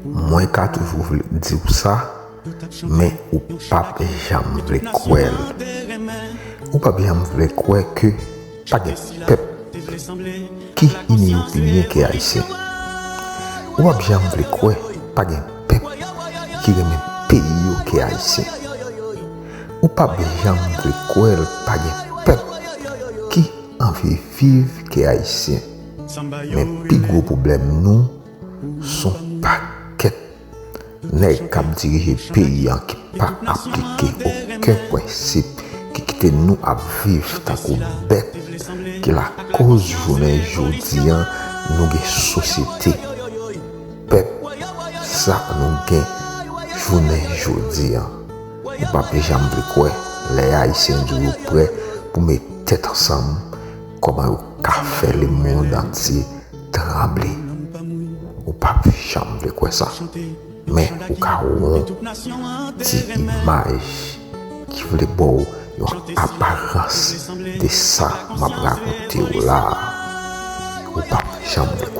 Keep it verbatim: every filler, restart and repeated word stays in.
Mwen ka toujou vle di w sa, men ou p ap janm vle kwè l. Ou p ap janm vle kwè ke pa gen pèp ki ini yo pi byen ke Ayisyen. Ou p ap janm vle kwè pa gen pèp ki renmen peyi yo ke Ayisyen. Ou p ap janm vle kwè l pa gen pèp ki anvi viv ke Ayisyen. Men pi gwo pwoblèm nou, s on pakèt nèg k ap dirije peyi an ki pa aplike okenn prensip, ki kite nou ap viv tankou bèt, ki lakoz jounen jodi an nou gen sosyete pèp sa nou gen jounen jodi an. Ou p ap janm vle kwè lè Ayisyen di yo prè pou met tèt ansanm, kòman yo ka fè lemonn antye tranble. Ou p ap janm vle kwè sa. Men ou ka wè yon ti imaj ki vle ba w yon aparans de sa m ap rakonte w la a. Ou p ap janm vle